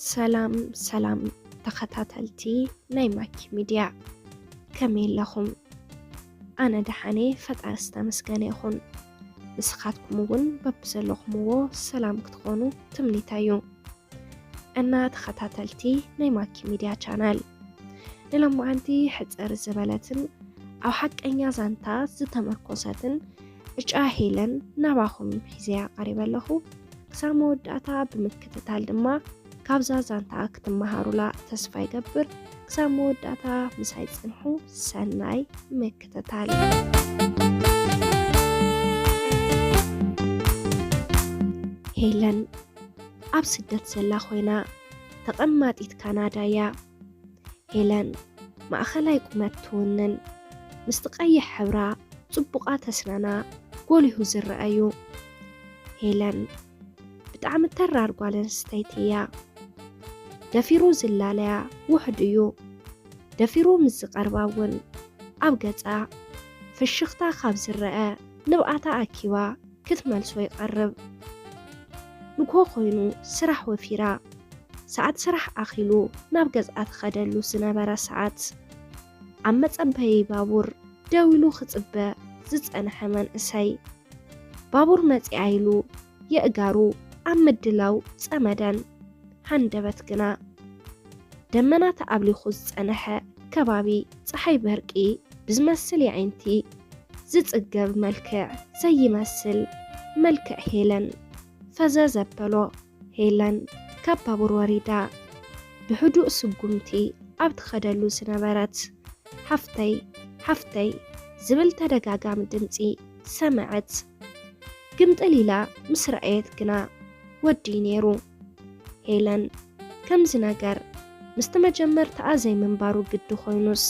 ሰላም ሰላም ተኸታተልቲ ናይ ማኪ ሚድያ፣ ከመይ ኣለኹም? ኣነ ደሓነ፣ ፈጣሪ ዝተመስገነ ይኹን። ንስኻትኩም እውን በብዘለኹምዎ ሰላም ክትኾኑ ትምኒተይ እዩ። እና ተኸታተልቲ ናይ ማኪ ሚድያ ቻናል፣ ንሎማዓንቲ ሕጽር ዝበለትን ኣብ ሓቀኛ ዛንታ ዝተመርኮሰትን ዕጫ ሄለን ናባኹም ሒዘያ ቀሪበ ኣለኹ። ክሳብ መወዳእታ ብምክትታል ድማ ካብዛ ዛንታ ክትመሃሩላ ተስፋ ይገብር። ክሳብ መወዳእታ ምሳይ ጽንሑ። ሰናይ ምክትታል። ሄለን ኣብ ስደት ዘላ ኮይና፣ ተቐማጢት ካናዳ እያ። ሄለን ማእኸላይ ቁመት ትውንን፣ ምስቲ ቀይሕ ሕብራ ጽቡቓት ኣስናና ጎሊሁ ዝረኣዩ። ሄለን ብጣዕሚ ተራር ጓል ኣንስተይቲ እያ። ደፊሩ ዝላለያ ውሑድ እዩ። ደፊሩ ምስ ዝቐርባ እውን ኣብ ገጻ ፍሽኽታ ካብ ዝረአ፣ ንብኣታ ኣኪባ ክትመልሶ ይቐርብ። ንግሆ ኮይኑ ስራሕ ወፊራ፣ ሰዓት ስራሕ ኣኺሉ ናብ ገዝኣ ትኸደሉ ዝነበረ ሰዓት፣ ኣብ መጸበዪ ባቡር ደው ኢሉ ክጽበ ዝጸንሐ መንእሰይ፣ ባቡር መጺኣ ኢሉ የእጋሩ ኣብ ምድላው ጸመደን። ሃንደበት ግና፣ ደመና ተኣብሊኹ ዝጸንሐ ከባቢ፣ ጸሓይ በርቂ ብዝመስል የዒንቲ ዝጽገብ መልክዕ ዘይመስል መልክዕ ሄለን ፈዘዝ ኣበሎ። ሄለን ካብ ባቡር ወሪዳ፣ ብህዱእ ስጉምቲ ኣብ ትኸደሉ ዝነበረት፣ "ሓፍተይ፣ ሓፍተይ" ዝብል ተደጋጋሚ ድምጺ ሰመዐት። ግምጥል ኢላ ምስ ረኣየት ግና፣ ወዲ ነይሩ። ሄለን ከምዚ ነገር ምስቲ መጀመርታኣ ዘይምንባሩ ግዲ ኮይኑስ፣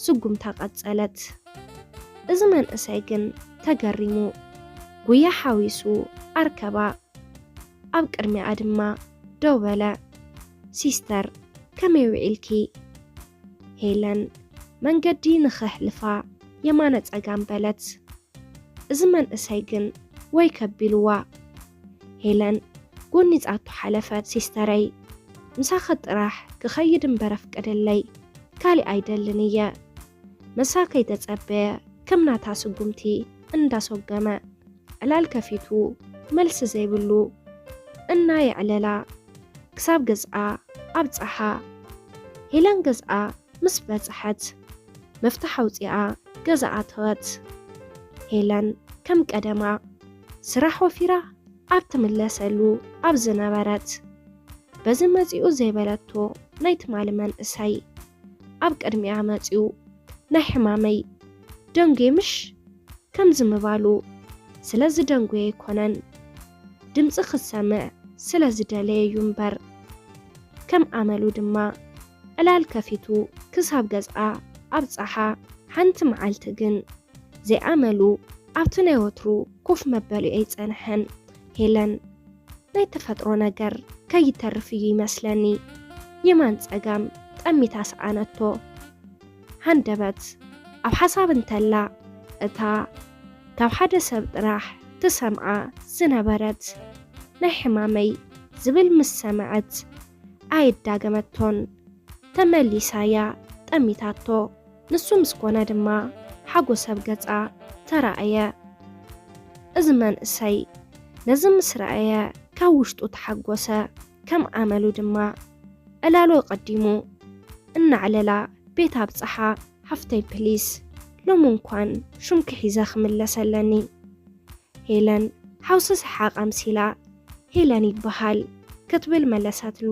ስጉምታ ቀጸለት። እዚ መንእሰይ ግን ተገሪሙ፣ ጉያ ሓዊሱ ኣርከባ። ኣብ ቅድሚኣ ድማ ደው በለ። "ሲስተር፣ ከመይ ውዒልኪ?" ሄለን መንገዲ ንኸሕልፋ የማነ ጸጋም በለት። እዚ መንእሰይ ግን ወይ ከቢልዋ። ሄለን ጎኒጻቶ ሓለፈት። "ሲስተረይ፣ ምሳኺ ጥራሕ ክኸይድ እምበር ኣፍቅድለይ፣ ካሊእ ኣይደልን እየ።" መሳ ከይተጸበየ፣ ከም ናታ ስጉምቲ እንዳሰጎመ፣ ዕላል ከፊቱ፣ መልሲ ዘይብሉ እናየዕለላ ክሳብ ገዝኣ ኣብጽሓ። ሄለን ገዝኣ ምስ በጽሐት፣ መፍትሕ ኣውጺኣ ገዛ ኣተወት። ሄለን ከም ቀደማ ስራሕ ወፊራ ኣብ ትምለሰሉ ኣብ ዝነበረት፣ በዚ መጺኡ ዘይበለቶ ናይ ትማሊ መንእሰይ ኣብ ቅድሚኣ መጺኡ፣ "ናይ ሕማመይ ደንጉየ ምሽ?" ከምዚ ምባሉ ስለ ዝደንጎየ ኣይኮነን፣ ድምጺ ክሰምዕ ስለ ዝደለየ እዩ እምበር። ከም ኣመሉ ድማ ዕላል ከፊቱ ክሳብ ገዝኣ ኣብጽሓ። ሓንቲ መዓልቲ ግን ዘይኣመሉ ኣብቲ ናይ ወትሩ ኮፍ መበሊኡ ኣይጸንሐን። ሄለን፣ "ናይ ተፈጥሮ ነገር ከይተርፍ እዩ ይመስለኒ" የማን ጸጋም ጠሚታ ሰኣነቶ። ሃንደበት ኣብ ሓሳብ እንተላ፣ እታ ካብ ሓደ ሰብ ጥራሕ ትሰምዓ ዝነበረት "ናይ ሕማመይ" ዝብል ምስ ሰምዐት፣ ኣየዳገመቶን። ተመሊሳ እያ ጠሚታቶ። ንሱ ምስ ኮነ ድማ ሓጎስ ኣብ ገጻ ተራእየ። እዚ መንእሰይ ነዚ ምስ ረኣየ ካብ ውሽጡ ተሓጎሰ። ከም ኣመሉ ድማ ዕላሉ ኣቐዲሙ እናዕለላ ቤት ኣብጽሓ። "ሓፍተይ ፕሊስ፣ ሎሚ እንኳን ሹምኪ ሒዘ ክምለስ ኣለኒ። ሄለን" ሓውሲ ሰሓቕ ኣምሲላ፣ "ሄለን ይበሃል" ክትብል መለሰትሉ።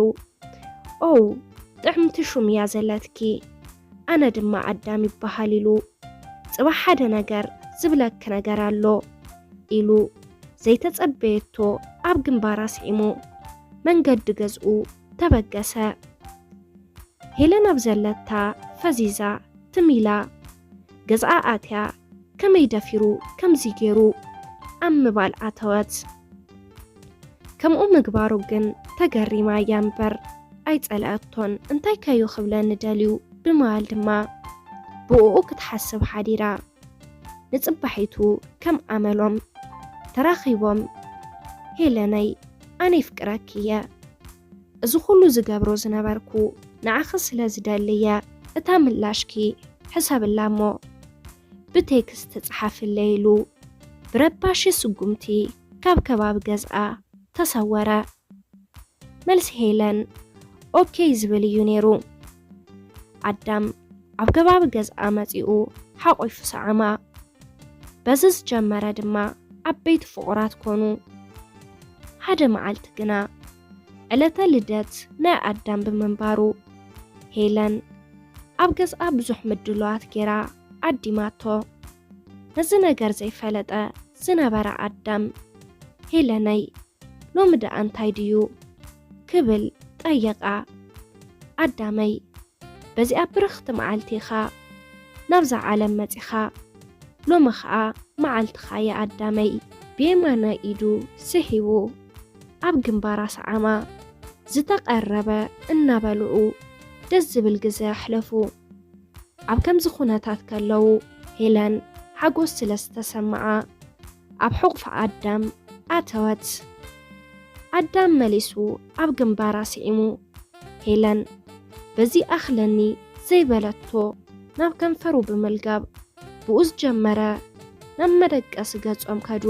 "ኦው፣ ጥዕምቲ ሹም እያ ዘለትኪ። ኣነ ድማ ኣዳም ይበሃል" ኢሉ፣ "ጽባሕ ሓደ ነገር ዝብለኪ ነገር ኣሎ" ኢሉ ዘይተጸበየቶ ኣብ ግንባራ ስዒሙ መንገዲ ገዝኡ ተበገሰ። ሄለን ኣብ ዘለታ ፈዚዛ ትም ኢላ ገዝኣ ኣትያ፣ ከመይ ደፊሩ ከምዚ ገይሩ ኣብ ምባል ኣተወት። ከምኡ ምግባሩ ግን ተገሪማ እያ እምበር ኣይጸልኣቶን። "እንታይ ከዩ ክብለኒ ደልዩ?" ብምባል ድማ ብእኡ ክትሓስብ ሓዲራ። ንጽባሒቱ ከም ኣመሎም ተራኺቦም፣ "ሄለነይ፣ ኣነ ይፍቅረኪ እየ፣ እዚ ኩሉ ዝገብሮ ዝነበርኩ ንዓኺ ስለ ዝደሊ እየ። እታ ምላሽኪ ሕሰብላ እሞ ብቴክስት ጸሓፍለይ ኢሉ ብረባሺ ስጉምቲ ካብ ከባቢ ገዝኣ ተሰወረ። መልሲ ሄለን ኦኬ ዝብል እዩ ነይሩ። ኣዳም ኣብ ከባቢ ገዝኣ መጺኡ ሓቑፉ ሰዓማ። በዚ ዝጀመረ ድማ ዓበይቲ ፍቑራት ኮኑ። ሓደ መዓልቲ ግና ዕለተ ልደት ናይ ኣዳም ብምንባሩ ሄለን ኣብ ገዝኣ ብዙሕ ምድላዋት ጌራ ዓዲማቶ። ነዚ ነገር ዘይፈለጠ ዝነበረ ኣዳም ሄለነይ ሎሚ ደኣ እንታይ ድዩ ክብል ጠየቓ። ኣዳመይ በዚኣ ብርኽቲ መዓልቲ ኢኻ ናብዛ ዓለም መጺኻ፣ ሎሚ ኸኣ መዓልትኻ እያ ኣዳመይ። ብየማናይ ኢዱ ስሒቡ ኣብ ግንባራ ሰዓማ። ዝተቐረበ እናበልዑ ደስ ዝብል ግዜ ኣሕለፉ። ኣብ ከምዚ ኩነታት ከለዉ ሄለን ሓጎስ ስለ ዝተሰምዓ ኣብ ሕቑፊ ኣዳም ኣተወት። ኣዳም መሊሱ ኣብ ግንባራ ስዒሙ። ሄለን በዚ ኣኽለኒ ዘይበለቶ ናብ ከንፈሩ ብምልጋብ ብኡ ዝጀመረ ናብ መደቀሲ ገጾም ከዱ።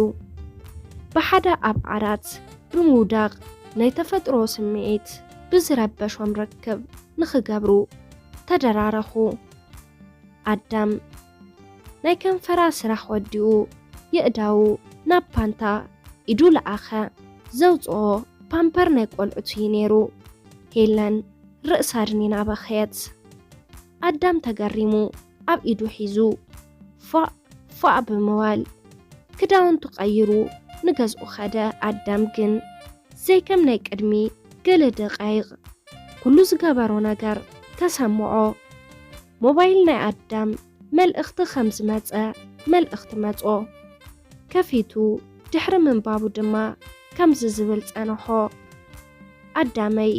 ብሓደ ኣብ ዓራት ብምውዳቕ ናይ ተፈጥሮ ስምዒት ብዝረበሾም ርክብ ንኽገብሩ ተደራረኹ። ኣዳም ናይ ከንፈራ ስራሕ ወዲኡ የእዳዉ ናብ ፓንታ ኢዱ ለኣኸ። ዘውፅኦ ፓምፐር ናይ ቆልዑት እዩ ነይሩ። ሄለን ርእሳ ድኒና በኸየት። ኣዳም ተገሪሙ ኣብ ኢዱ ሒዙ ፏእ ፏእ ብምባል ክዳውንቱ ቀይሩ ንገዝኡ ኸደ። ኣዳም ግን ዘይከም ናይ ቅድሚ ገለ ደቃይቕ ኩሉ ዝገበሮ ነገር ተሰምዖ። ሞባይል ናይ ኣዳም መልእኽቲ ከም ዝመጸ መልእኽቲ መጾ። ከፊቱ ድሕሪ ምንባቡ ድማ ከምዚ ዝብል ጸንሖ፣ ኣዳመይ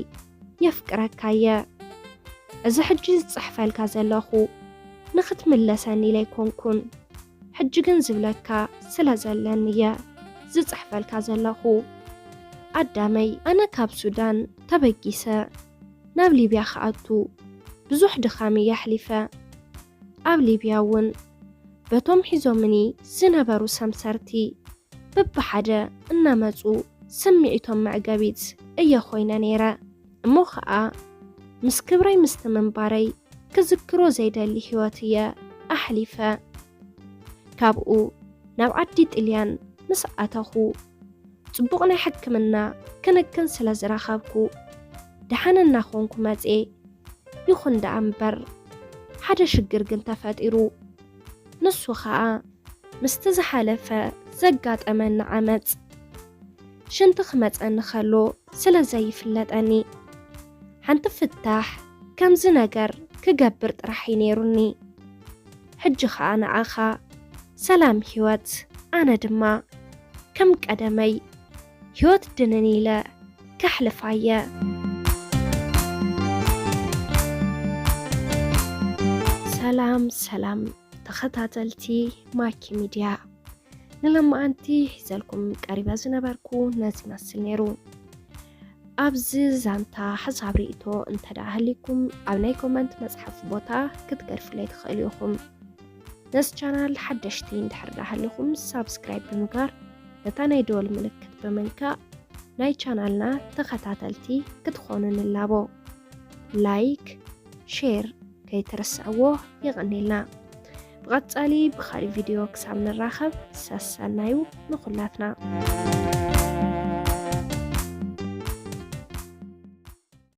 የፍቅረካየ። እዚ ሕጂ ዝጽሕፈልካ ዘለኹ ንኽትምለሰኒ ኢለ ኣይኮንኩን። ሕጂ ግን ዝብለካ ስለ ዘለኒ እየ ዝጽሕፈልካ ዘለኹ። ኣዳመይ፣ ኣነ ካብ ሱዳን ተበጊሰ ናብ ሊብያ ክኣቱ ብዙሕ ድኻም እየ ኣሕሊፈ። ኣብ ሊብያ እውን በቶም ሒዞምኒ ዝነበሩ ሰምሰርቲ በብሓደ እናመጹ ስምዒቶም መዕገቢት እየ ኮይነ ነይረ። እሞ ኸኣ ምስ ክብረይ ምስቲ ምንባረይ ክዝክሮ ዘይደሊ ህይወት እየ ኣሕሊፈ። ካብኡ ናብ ዓዲ ጥልያን ምስ ኣተኹ ጽቡቕ ናይ ሕክምና ክንክን ስለ ዝረኸብኩ ደሓን እናኾንኩ መጽየ። ይኹን ደኣ እምበር ሓደ ሽግር ግን ተፈጢሩ። ንሱ ኸኣ ምስቲ ዝሓለፈ ዘጋጠመኒ ዓመጽ ሽንቲ ክመጸኒ ከሎ ስለ ዘይፍለጠኒ ሓንቲ ፍታሕ ከምዚ ነገር ክገብር ጥራሕ እዩ ነይሩኒ። ሕጂ ኸኣ ንዓኻ ሰላም ህይወት፣ ኣነ ድማ ከም ቀደመይ ህይወት ድንን ኢለ ከሕልፋየ። ሰላም ሰላም ተኸታተልቲ ማኪ ሚድያ፣ ንሎማዓንቲ ሒዘልኩም ቀሪበ ዝነበርኩ ነዚ ይመስል ነይሩ። ኣብዚ ዛንታ ሓሳብ ርእይቶ እንተ ደኣ ሃልይኩም ኣብ ናይ ኮመንት መጽሓፊ ቦታ ክትገድፉለይ ትኽእሉ ኢኹም። ነዚ ቻናል ሓደሽቲ እንድሕር ደኣ ሃሊኹም ሳብስክራይብ ብምግባር ነታ ናይ ደወል ምልክት ብምንካእ ናይ ቻናልና ተኸታተልቲ ክትኾኑ ንላቦ። ላይክ፣ ሼር ከይትርስዕዎ። የቐኔልና። ብቐጻሊ ብኻልእ ቪድዮ ክሳብ ንራኸብ ሰሰናዩ ንኹላትና።